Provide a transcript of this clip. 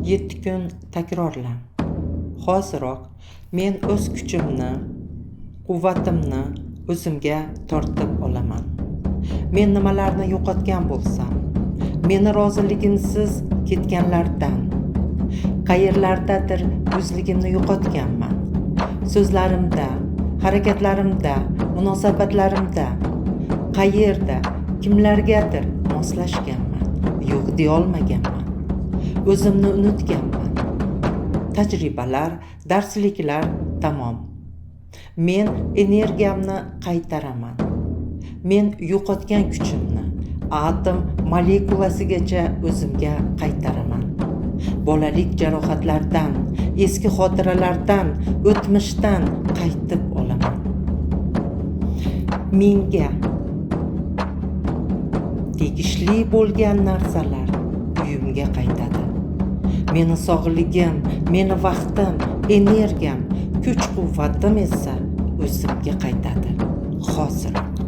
7 kun takrorla. Hoziroq men o'z kuchimni, quvvatimni o'zimga tortib olaman. Men nimalarni yo'qotgan bo'lsam, meni roziligimsiz ketganlardan, qayerlardadir o'zligimni yo'qotganman. So'zlarimda, harakatlarimda, munosabatlarimda, qayerda, kimlargadir moslashganman, yo'q deyolmaganman, o'zimni unutganman. Tajribalar, darsliklar tamom. Men energiyamni qaytaraman. Men yo'qotgan kuchimni atom molekulasigacha o'zimga qaytaraman. Bolalik jarohatlardan, eski xotiralardan, o'tmishdan qaytib olaman. Menga tegishli bo'lgan narsalar uyimga qaytadi. Meni sog'ligim, meni vaqtim, energiyam, kuch-quvvatim esa o'zimga qaytadi. Hoziroq.